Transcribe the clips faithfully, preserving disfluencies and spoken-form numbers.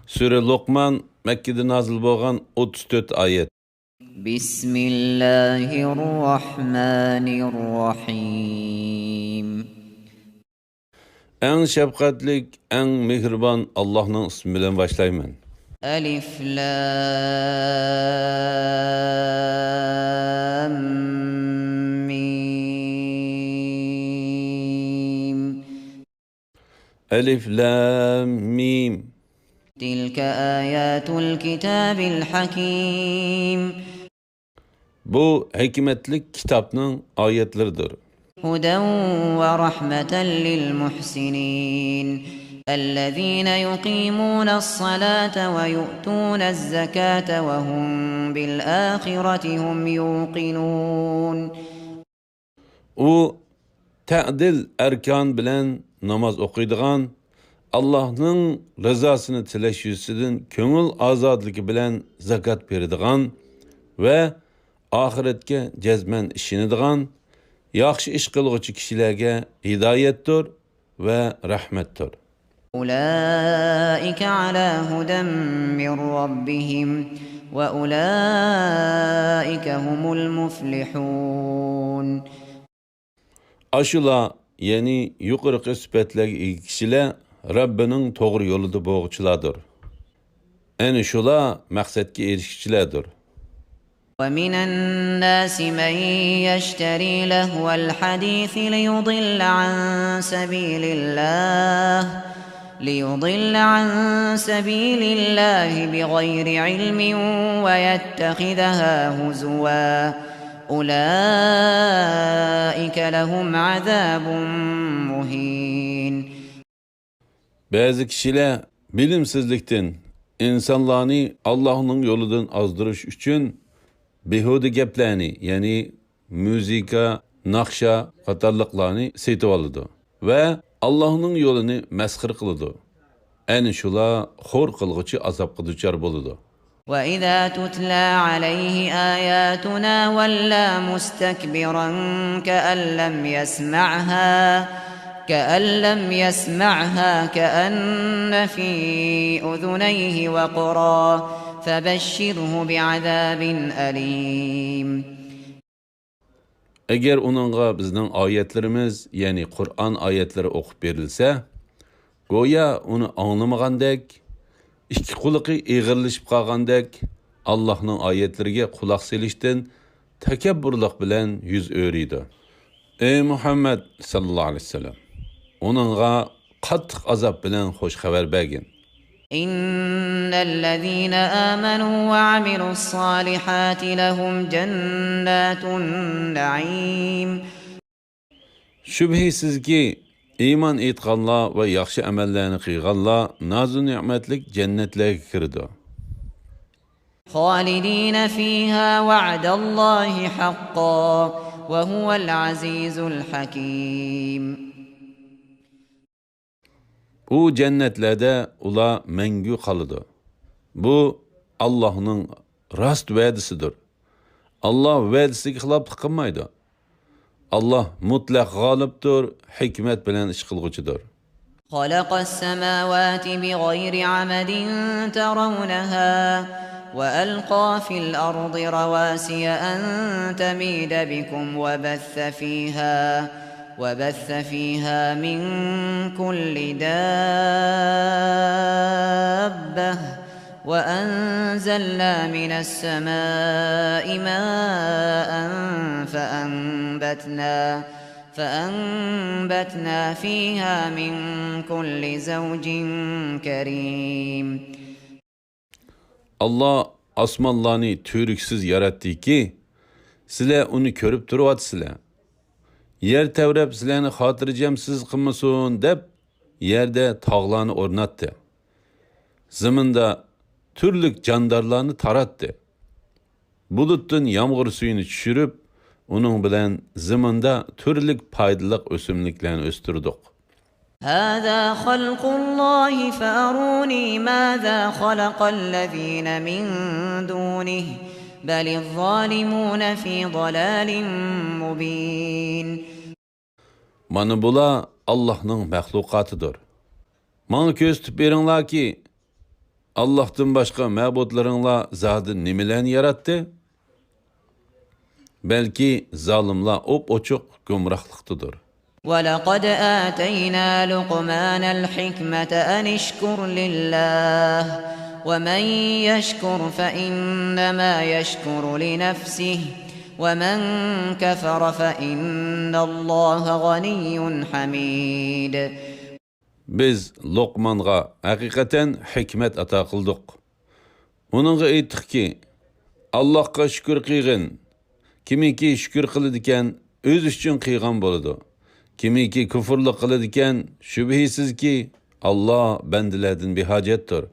سۈرە لوقمان، مەككىدە نازىل بولغان، ئوتتۇز تۆت ئايەت. بسم الله الرحمن الرحيم. ئەڭ شەپقەتلىك، ئەڭ مېھرىبان ئاللاھنىڭ ئىسمى بىلەن باشلايمەن. ألف لام ميم. ئەلىف لام مىم. تلك آيات الكتاب الحكيم. بۇ ھېكمەتلىك كىتابنىڭ ئايەتلىرىدۇر. هدى ورحمة للمحسنين الذين يقيمون الصلاة ويؤتون الزكاة وهم بالآخرة هم يوقنون. ئۇ تەدىل ئەركان بىلەن ناماز ئوقۇيدىغان، ئاللاھنىڭ رىزاسىنى تىلەش يۈزىسىدىن كۆڭۈل ئازادىلىكى بىلەن زاكات بېرىدىغان ۋە ئاخىرەتكە جەزمەن ئىشىنىدىغان، ياخشى ئىش قىلغۇچى كىشىلەرگە ھىدايەتتۇر ۋە رەھمەتتۇر. أولئك على هدى من ربهم وأولئك هم المفلحون. ئاشۇلار، يەنى يۇقىرىقى سۈپەتلەرگە ئىگە كىشىلەر رەببىنىڭ توغرا يولىدا بولغۇچىلاردۇر. ئەنە شۇلار مەقسەتكە ئېرىشكۈچىلەردۇر. ومن الناس من يشتري لهو الحديث ليضل عن سبيل الله، ليضل عن سبيل الله بغير علم ويتخذها هزوا، أولئك لهم عذاب مهين. بەزى كىشىلەر بىلىمسىزلىكتىن ئىنسانلارنى ئاللاھنىڭ يولىدىن ئازدۇرۇش ئۈچۈن بىھۇدە گەپلەرنى، يەنى مۇزىكا، ناخشا قاتارلىقلارنى سېتىۋالىدۇ ۋە ئاللاھنىڭ يولىنى مەسخىرە قىلىدۇ. ئەنە شۇلار خور قىلغۇچى ئازابقا دۇچار بولىدۇ. وإذا تتلى عليه آياتنا ولى مستكبرا كأن لم يسمعها، كأن لم يسمعها كأن في أذنيه وقرا، فبشره بعذاب أليم. ئەگەر ئۇنىڭغا بىزنىڭ ئايەتلىرىمىز، يەنى قۇرئان ئايەتلىرى ئوقۇپ بېرىلسە، گويا ئۇنى ئاڭلىمىغاندەك، ئىككى قۇلىقى ئېغىرلىشىپ قالغاندەك، ئاللاھنىڭ ئايەتلىرىگە قۇلاق سېلىشتىن تەكەببۇرلۇق بىلەن يۈز ئۆرۈيدۇ. ئەي مۇھەممەد ساللاللاھۇ ئەلەيھى ۋەسەللەم، ئۇنىڭغا قاتتىق ئازاب بىلەن خوش خەۋەر بەرگىن. إن الذين آمنوا وعملوا الصالحات لهم جنات النعيم. شۈبھىسىزكى، ئىمان ئېيتقانلار ۋە ياخشى ئەمەللەرنى قىلغانلار نازۇ نېمەتلىك جەننەتلەرگە كىرىدۇ. خالدين فيها وعد الله حقا وهو العزيز الحكيم. ئۇ جەننەتلەردە ئۇلار مەڭگۈ قالىدۇ. بۇ ئاللاھنىڭ راست ۋەدىسىدۇر. ئاللاھ ۋەدىسىگە خىلاپلىق قىلمايدۇ. ئاللاھ مۇتلەق غالىبتۇر، ھېكمەت بىلەن ئىش قىلغۇچىدۇر. خلق السماوات بغير عمد ترونها وألقى في الأرض رواسي أن تميد بكم وبث فيها وبث فيها من كل دابة وأنزلنا من السماء ماء فأنبتنا، فأنبتنا فيها من كل زوج كريم. ئاللاھ ئاسمانلارنى تۈۋرۈكسىز ياراتتىكى، سىلەر ئۇنى كۆرۈپ تۇرۇۋاتىسىلەر. يەر تەۋرەپ سىلەرنى خاتىرجەمسىز قىلمىسۇن دەپ، يەردە تاغلارنى ئورناتتى. زېمىندا تۈرلۈك جاندارلارنى تاراتتى. بۇلۇتتىن يامغۇر سۈيىنى چۈشۈرۈپ، ئۇنىڭ بىلەن زېمىندا تۈرلۈك پايدىلىق ئۆسۈملۈكلەرنى ئۆستۈردۇق. هذا خلق الله فأروني ماذا خلق الذين من دونه بل الظالمون في ضلال مبين. مانا بۇلار ئاللاھنىڭ مەخلۇقاتىدۇر. ماڭا كۆرسىتىپ بېرىڭلاركى، ئاللاھتىن باشقا مەبۇدلىرىڭلار زادى نېمىلەرنى ياراتتى؟ بەلكى زالىملار ئوپئوچۇق گۇمراھلىقتىدۇر. ولقد آتينا لقمان الحكمة أن اشكر لله ومن يشكر فإنما يشكر لنفسه ومن كفر فإن الله غني حميد. بىز لوقمانغا ھەقىقەتەن ھېكمەت ئاتا قىلدۇق. ئۇنىڭغا ئېيتتۇقكى، ئاللاھقا شۈكۈر قىلغىن. كىمكى شۈكۈر قىلىدىكەن، ئۆزى ئۈچۈن قىلغان بولىدۇ. كىمكى كۇفۇرلۇق قىلىدىكەن، شۈبھىسىزكى، ئاللاھ بەندىلەردىن بىھاجەتتۇر.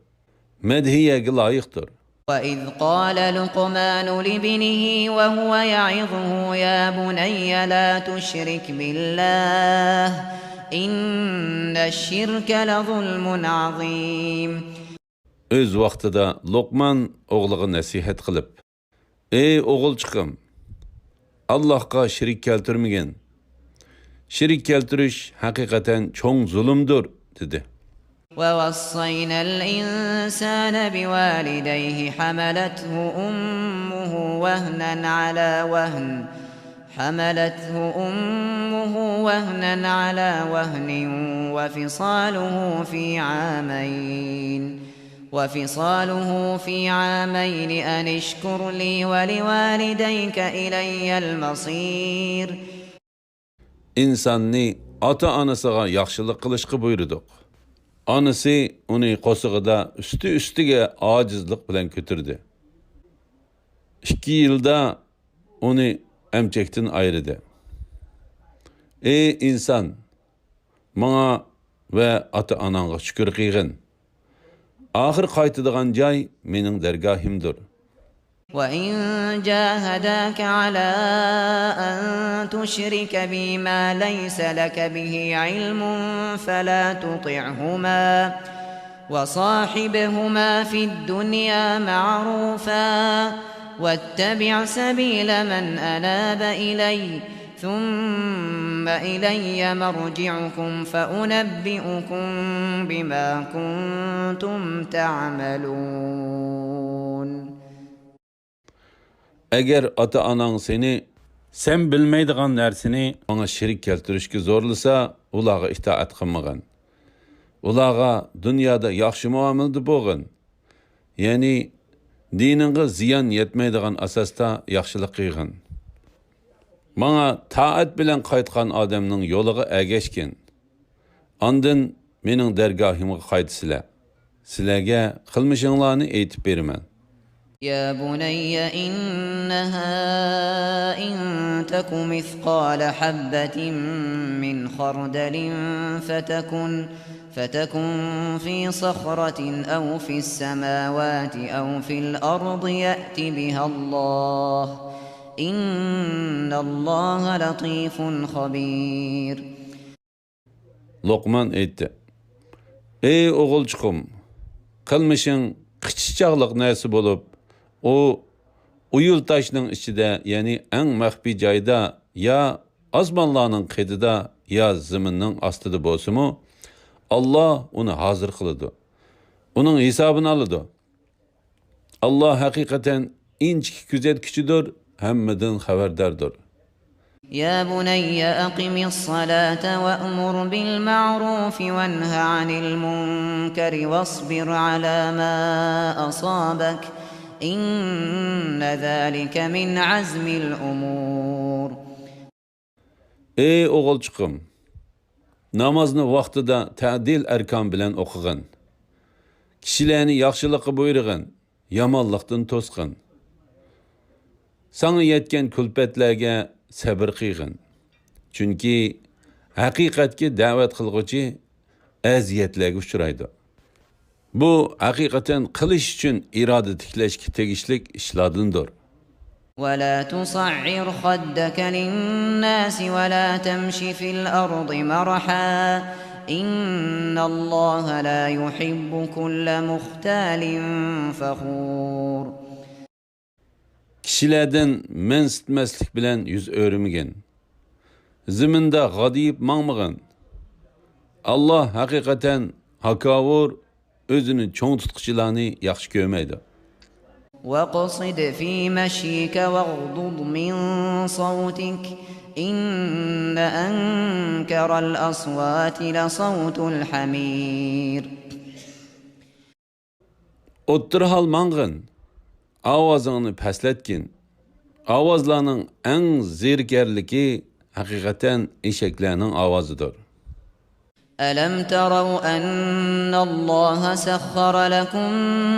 مەدھىيەگە لايىقتۇر. وإذ قال لقمان لابنه وهو يعظه يا بني لا تشرك بالله إن الشرك لظلم عظيم. ئۆز ۋاقتىدا لوقمان ئوغلىغا نەسىھەت قىلىپ، ئەي ئوغۇلچىقىم، ئاللاھقا شېرىك كەلتۈرمىگىن. شېرىك كەلتۈرۈش ھەقىقەتەن چوڭ زۇلۇمدۇر، دېدى. ووصينا الإنسان بوالديه حملته أمه وهنا على وهن حملته أمه وهنا على وهن وفصاله في عامين وفصاله في عامين أن اشكر لي ولوالديك إلي المصير. ئىنساننى ئاتا-ئانىسىغا ياخشىلىق قىلىشقا بۇيرۇدۇق. ئانىسى ئۇنى قورسىقىدا ئۈستى-ئۈستىگە ئاجىزلىق بىلەن كۆتۈردى. ئىككى يىلدا ئۇنى ئەمچەكتىن ئايرىدى. ئەي ئىنسان! ماڭا ۋە ئاتا-ئاناڭغا شۈكۈر قىلغىن. ئاخىر قايتىدىغان جاي مېنىڭ دەرگاھىمدۇر. وإن جاهداك على أن تشرك بي ما ليس لك به علم فلا تطعهما وصاحبهما في الدنيا معروفا واتبع سبيل من أناب إلي ثم إلي مرجعكم فأنبئكم بما كنتم تعملون. ئەگەر ئاتا-ئاناڭ سېنى سەن بىلمەيدىغان نەرسىنى ماڭا شېرىك كەلتۈرۈشكە زورلىسا، ئۇلارغا ئىتائەت قىلمىغىن. ئۇلارغا دۇنيادا ياخشى مۇئامىلىدە بولغىن. يەنى دىنىڭغا زىيان يەتمەيدىغان ئاساستا ياخشىلىق قىلغىن. ماڭا تائەت بىلەن قايتقان ئادەمنىڭ يولىغا ئەگەشكىن. ئاندىن مېنىڭ دەرگاھىمغا قايتىسىلەر. سىلەرگە قىلمىشىڭلارنى ئېيتىپ بېرىمەن. يا بني إنها إن تك مثقال حبة من خردل فتكن فتكن في صخرة أو في السماوات أو في الأرض يأت بها الله إن الله لطيف خبير. لوقمان ئېيتتى: ئەي ئوغۇلچۇقۇم، قىلمىشىڭ قىچىچاغلىق نەرسە بولۇپ، ئۇ ئويۇل تاشنىڭ ئىچىدە، يەنى ئەڭ مەخپىي جايدا يا ئاسمانلارنىڭ قېتىدا يا زېمىننىڭ ئاستىدا بولسىمۇ، ئاللا ئۇنى ھازىر قىلىدۇ. ئۇنىڭ ھېسابىنى ئالىدۇ. ئاللا ھەقىقەتەن ئىنچىكە كۆزەتكۈچىدۇر، ھەممىدىن خەۋەرداردۇر. يا بني أقم الصلاة وأمر بالمعروف وانه عن المنكر واصبر على ما أصابك إن ذلك من عزم الأمور. ئەي ئوغۇلچۇقۇم، نامازنى ۋاقتىدا تەدىل ئەركان بىلەن ئوقۇغىن. كىشىلەرنى ياخشىلىققا بۇيرۇغىن، يامانلىقتىن توسقىن. ساڭا يەتكەن كۈلپەتلەرگە سەبىر قىلغىن. چۈنكى ھەقىقەتكە دەۋەت قىلغۇچى ئەزىيەتلەرگە ئۇچرايدۇ. بۇ ھەقىقەتەن قىلىش ئۈچۈن ئىرادە تىكلەشكە تېگىشلىك ئىشلاردىندۇر. ولا تصعر خدك للناس ولا تمش في الأرض مرحا إن الله لا يحب كل مختال فخور. كىشىلەردىن مەنسىتمەسلىك بىلەن يۈز ئۆرۈمىگىن. زېمىندا غادىيىپ ماڭمىغىن. ئاللا ھەقىقەتەن ھاكاۋۇر، ئۆزىنى چوڭ تۇتقۇچىلارنى ياخشى كۆرمەيدۇ. واقصد في مشيك واغضض من صوتك، إن أنكر الأصوات لصوت الحمير. ئوتتۇرا ھال ماڭغىن، ئاۋازىڭنى پەسلەتكىن. ئاۋازلارنىڭ ئەڭ زېرىكەرلىكى ھەقىقەتەن ئېشەكلەرنىڭ ئاۋازىدۇر. ألم تروا أن الله سخر لكم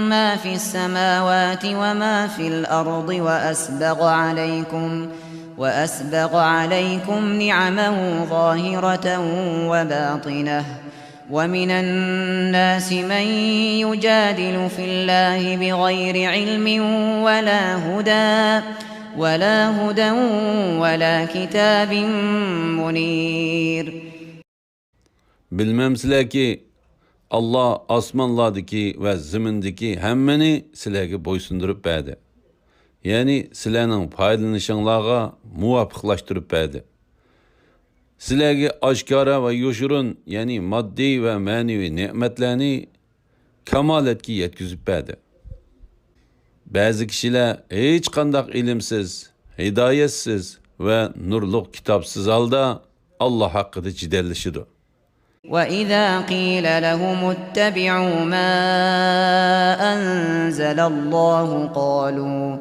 ما في السماوات وما في الأرض وأسبغ عليكم، وأسبغ عليكم نعمه ظاهرة وباطنة، ومن الناس من يجادل في الله بغير علم ولا هدى، ولا هدى ولا كتاب منير. بىلمەمسىلەركى، ئاللا ئاسمانلاردىكى ۋە زېمىندىكى ھەممىنى سىلەرگە بويسۇندۇرۇپ بەردى. يەنى سىلەرنىڭ پايدىلىنىشىڭلارغا مۇۋاپىقلاشتۇرۇپ بەردى. سىلەرگە ئاشكارا ۋە يوشۇرۇن، يەنى ماددىي ۋە مەنىۋى نېمەتلەرنى كامالەتكە يەتكۈزۈپ بەردى. بەزى كىشىلەر ھېچقانداق ئىلىمسىز، ھىدايەتسىز ۋە نۇرلۇق كىتابسىز ھالدا ئاللا ھەققىدە جېدەللىشىدۇ. وإذا قيل لهم اتبعوا ما أنزل الله قالوا،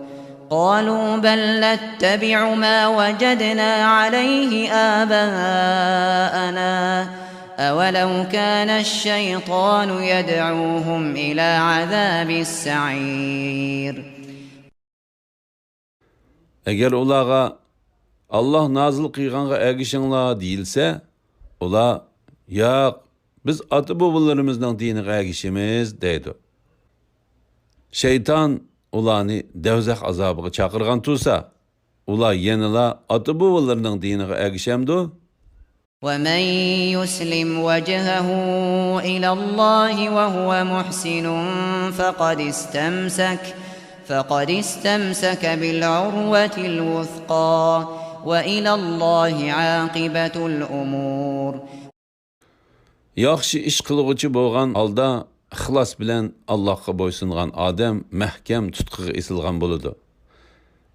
قالوا بل نتبع ما وجدنا عليه آباءنا أولو كان الشيطان يدعوهم إلى عذاب السعير. ئەگەر ئۇلارغا، ئاللا نازىل قىلغانغا ئەگىشىڭلار دېيىلسە، ئۇلار، ياق، بىز ئاتا-بوۋىلىرىمىزنىڭ دىنىغا ئەگىشىمىز دەيدۇ. شەيتان ئۇلارنى دەۋزەخ ئازابىغا چاقىرغان تۇرسا، ئۇلار يەنىلا ئاتا-بوۋىلىرىنىڭ دىنىغا ئەگىشەمدۇ؟ ومن يسلم وجهه إلى الله وهو محسن فقد استمسك، فقد استمسك بالعروة الوثقى، وإلى الله عاقبة الأمور. ياخشى ئىش قىلغۇچى بولغان ھالدا ئىخلاس بىلەن ئاللاھقا بويسۇنغان ئادەم مەھكەم تۇتقىغا ئېسىلغان بولىدۇ.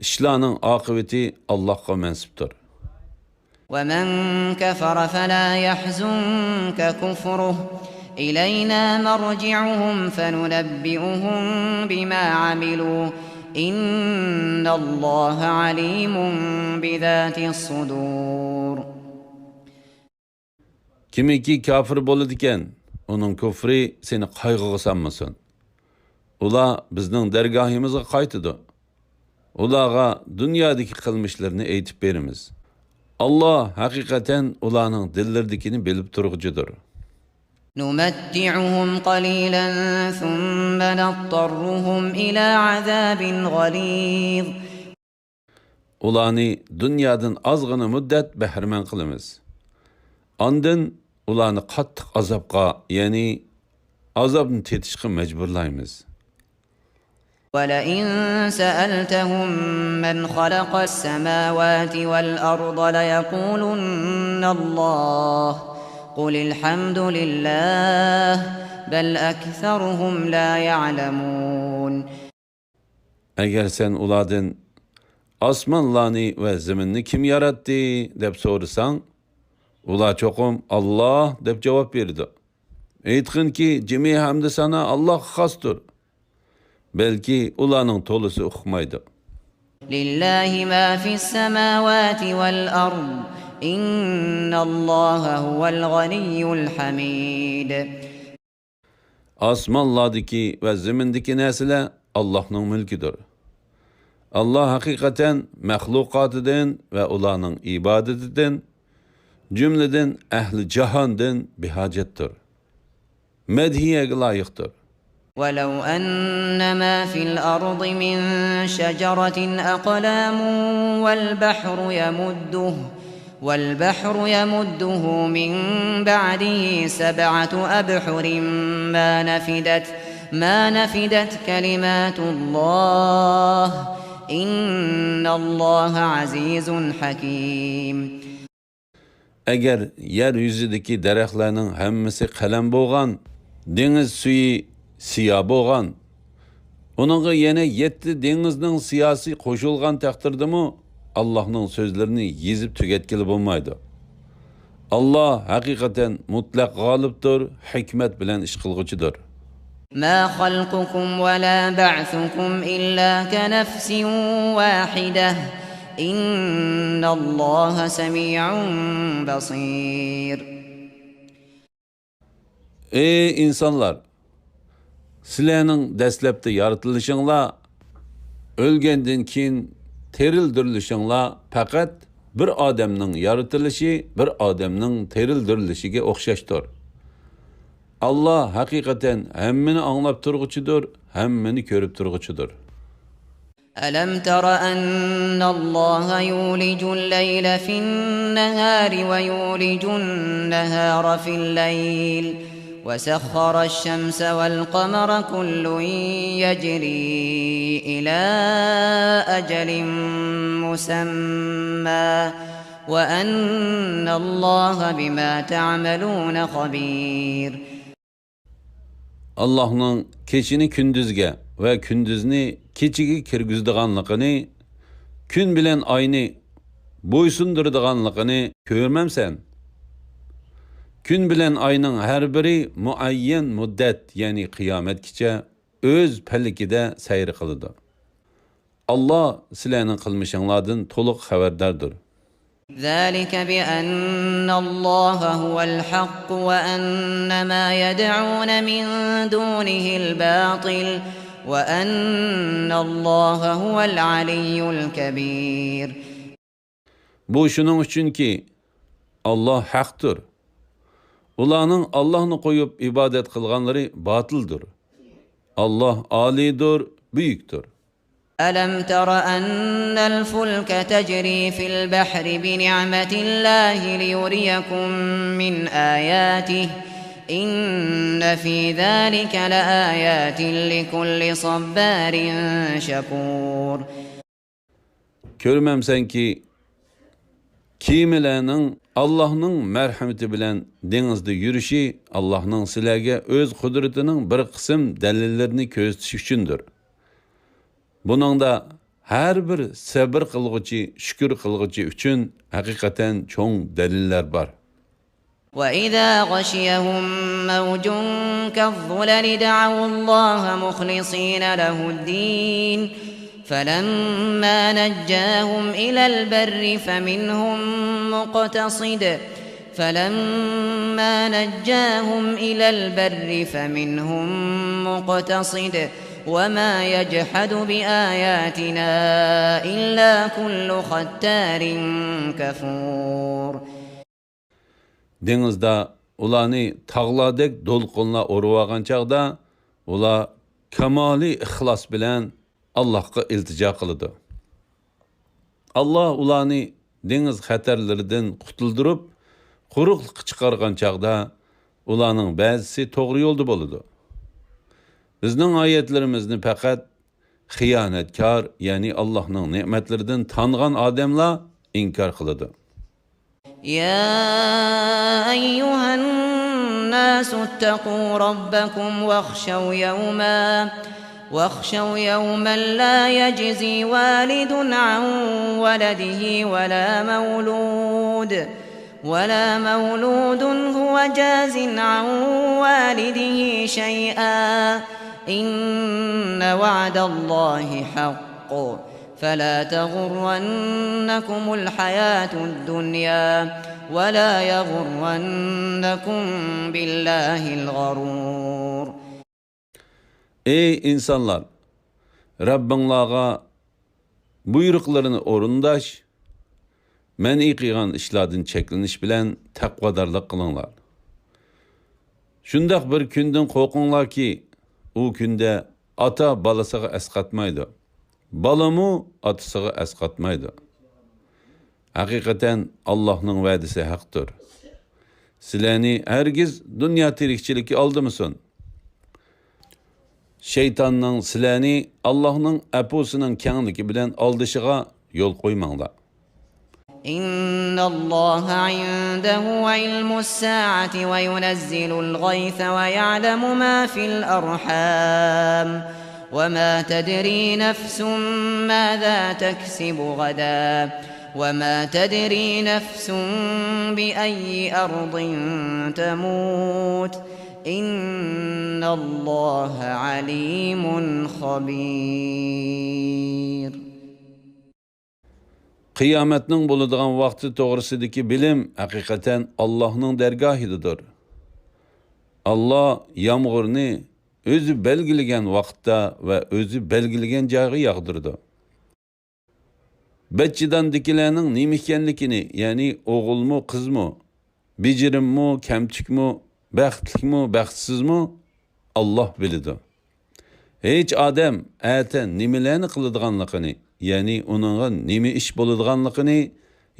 ئىشلارنىڭ ئاقىۋىتى ئاللاھقا مەنسۇپتۇر. ومن كفر فلا يحزنك كفره، إلينا مرجعهم فننبئهم بما عملوا، إن الله عليم بذات الصدور. كىمكى كاپىر بولىدىكەن، ئۇنىڭ كۇفرى سېنى قايغىغا سالمىسۇن. ئۇلار بىزنىڭ دەرگاھىمىزغا قايتىدۇ. ئۇلارغا دۇنيادىكى قىلمىشلىرىنى ئېيتىپ بېرىمىز. ئاللا ھەقىقەتەن ئۇلارنىڭ دىللىرىدىكىنى بىلىپ تۇرغۇچىدۇر. نمتعهم قليلا ثم نضطرهم إلى عذاب غليظ. ئۇلارنى دۇنيادىن ئازغىنە مۇددەت بەھرىمەن قىلىمىز. ئاندىن ئۇلارنى قاتتىق ئازابقا، يەنى ئازابنى تېتىشقا مەجبۇرلايمىز. ولئن سألتهم من خلق السماوات والأرض ليقولن الله، قل الحمد لله، بل أكثرهم لا يعلمون. ئەگەر سەن ئۇلاردىن، ئاسمانلارنى ۋە زېمىننى كىم ياراتتى؟ دەپ سورىساڭ، ئۇلار چوقۇم، ئاللا، دەپ جاۋاب بېرىدۇ. ئېيتقىنكى، جىمى ھەمدۇ سانا ئاللاغا خاستۇر. بەلكى ئۇلارنىڭ تولىسى ئۇقمايدۇ. لله ما في السماوات والأرض، إن الله هو الغني الحميد. ئاسمانلاردىكى ۋە زېمىندىكى نەرسىلەر ئاللاھنىڭ مۈلكىدۇر. ئاللا ھەقىقەتەن مەخلۇقاتىدىن ۋە ئۇلارنىڭ ئىبادىتىدىن، جۈملىدىن ئەھلى جاھاندىن بىھاجەتتۇر. مەدھىيەگە لايىقتۇر. ولو أن ما في الأرض من شجرة أقلام والبحر يمده، والبحر يمده من بعده سبعة أبحر ما نفدت، ما نفدت كلمات الله، إن الله عزيز حكيم. ئەگەر يەر يۈزىدىكى دەرەخلەرنىڭ ھەممىسى قەلەم بولغان، دېڭىز سۈيى سىيا بولغان، ئۇنىڭغا يەنە يەتتە دېڭىزنىڭ سىياسى قوشۇلغان تەقدىردىمۇ، ئاللاھنىڭ سۆزلىرىنى يېزىپ تۈگەتكىلى بولمايدۇ. ئاللاھ ھەقىقەتەن مۇتلەق غالىبتۇر، ھېكمەت بىلەن ئىش قىلغۇچىدۇر. ما خلقكم ولا بعثكم إلا كنفس واحدة إن الله سميع بصير. ئەي ئىنسانلار! سىلەرنىڭ دەسلەپتە يارىتىلىشىڭلار، ئۆلگەندىن كېيىن تىرىلدۈرۈلۈشۈڭلار پەقەت بىر ئادەمنىڭ يارىتىلىشى، بىر ئادەمنىڭ تىرىلدۈرۈلۈشىگە ئوخشاشتۇر. ئاللاھ ھەقىقەتەن ھەممىنى ئاڭلاپ تۇرغۇچىدۇر، ھەممىنى كۆرۈپ تۇرغۇچىدۇر. ألم تر أن الله يولج الليل في النهار ويولج النهار في الليل وسخر الشمس والقمر كل يجري إلى أجل مسمى وأن الله بما تعملون خبير. ئاللاھنىڭ كېچىنى كۈندۈزگە ۋە كۈندۈزنى كېچىگە كىرگۈزىدىغانلىقىنى، كۈن بىلەن ئاينى بويسۇندۇرىدىغانلىقىنى كۆرمەمسەن؟ كۈن بىلەن ئاينىڭ ھەر بىرى مۇئەييەن مۇددەت، يەنى قىيامەتكىچە ئۆز پەلىكىدە سەير قىلىدۇ. ئاللاھ سىلەرنىڭ قىلمىشىڭلاردىن تولۇق خەۋەرداردۇر. ذلك بأن الله هو الحق وأن ما يدعون من دونه الباطل وأن الله هو العلي الكبير. بۇ شۇنىڭ ئۈچۈنكى، ئاللاھ ھەقتۇر. ئۇلارنىڭ ئاللاھنى قويۇپ ئىبادەت قىلغانلىرى باتىلدۇر. ئاللاھ ئالىيدۇر، بۈيۈكتۇر. ألم تر أن الفلك تجري في البحر بنعمة الله ليريكم من آياته إن في ذلك لآيات لكل صبار شكور. كۆرمەمسەنكى، كېمىلەرنىڭ ئاللاھنىڭ مەرھەمىتى بىلەن دېڭىزدا يۈرۈشى ئاللاھنىڭ سىلەرگە ئۆز قۇدرىتىنىڭ بىر قىسىم دەلىللىرىنى كۆرسىتىش ئۈچۈندۇر. بۇنىڭدا ھەر بىر سەبر قىلغۇچى، شۈكۈر قىلغۇچى ئۈچۈن ھەقىقەتەن چوڭ دەلىللەر بار. وإذا غشيهم موج كالظلل دعوا الله مخلصين له الدين فلما نجاهم إلى البر فمنهم مقتصد فلما نجاهم إلى البر فمنهم مقتصد وما يجحد بآياتنا إلا كل ختار كفور. دېڭىزدا ئۇلارنى تاغلاردەك دولقۇنلار ئۇرۇۋالغان چاغدا، ئۇلار كامالىي ئىخلاس بىلەن ئاللاھقا ئىلتىجا قىلىدۇ. ئاللاھ ئۇلارنى دېڭىز خەتەرلىرىدىن قۇتۇلدۇرۇپ، قۇرۇقلۇققا چىقارغان چاغدا، ئۇلارنىڭ بەزىسى توغرا يولدا بولىدۇ. بىزنىڭ ئايەتلىرىمىزنى پەقەت خىيانەتكار، يەنى ئاللاھنىڭ نېمەتلىرىدىن تانغان ئادەملا ئىنكار قىلىدۇ. يا أيها الناس اتقوا ربكم واخشوا يوما واخشوا يوما لا يجزي والد عن ولده ولا مولود ولا مولود هو جاز عن والده شيئا إن وعد الله حق فلا تغرنكم الحياة الدنيا ولا يغرنكم بالله الغرور. ئەي ئىنسانلار! رەببىڭلارغا بۇيرۇقلىرىنى ئورۇنداش، مەنئى قىلغان ئىشلاردىن چەكلىنىش بىلەن تەقۋادارلىق قىلىڭلار. شۇنداق بىر كۈندىن قورقۇڭلاركى، ئۇ كۈندە ئاتا بالىسىغا ئەسقاتمايدۇ، بالىمۇ ئاتىسىغا ئەسقاتمايدۇ. ھەقىقەتەن ئاللاھنىڭ ۋەدىسى ھەقتۇر. سىلەرنى ھەرگىز دۇنيا تىرىكچىلىكى ئالدىمىسۇن. شەيتاننىڭ سىلەرنى ئاللاھنىڭ ئەپۇسىنىڭ كەڭلىكى بىلەن ئالدىشىغا يول قويماڭلار. إن الله عنده علم الساعة وينزل الغيث ويعلم ما في الأرحام وما تدري نفس ماذا تكسب غدا وما تدري نفس بأي أرض تموت إن الله عليم خبير. قىيامەتنىڭ بولىدىغان ۋاقتى توغرىسىدىكى بىلىم ھەقىقەتەن ئاللاھنىڭ دەرگاھىدىدۇر. ئاللاھ يامغۇرنى ئۆزى بەلگىلىگەن ۋاقىتتا ۋە ئۆزى بەلگىلىگەن جايغا ياغدۇرىدۇ. بەتچىداندىكىلەرنىڭ نېمە ئىكەنلىكىنى، يەنى ئوغۇلمۇ، قىزمۇ، بېجىرىممۇ، كەمتۈكمۇ، بەختلىكمۇ، بەختسىزمۇ، ئاللاھ بىلىدۇ. ھېچ ئادەم ئەتە نېمىلەرنى قىلىدىغانلىقىنى، يەنى ئۇنىڭغا نېمە ئىش بولىدىغانلىقىنى،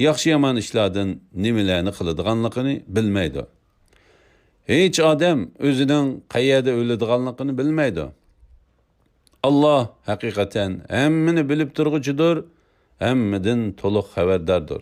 ياخشى-يامان ئىشلاردىن نېمىلەرنى قىلىدىغانلىقىنى بىلمەيدۇ. ھېچ ئادەم ئۆزىنىڭ قەيەردە ئۆلىدىغانلىقىنى بىلمەيدۇ. ئاللاھ ھەقىقەتەن ھەممىنى بىلىپ تۇرغۇچىدۇر، ھەممىدىن تولۇق خەۋەرداردۇر.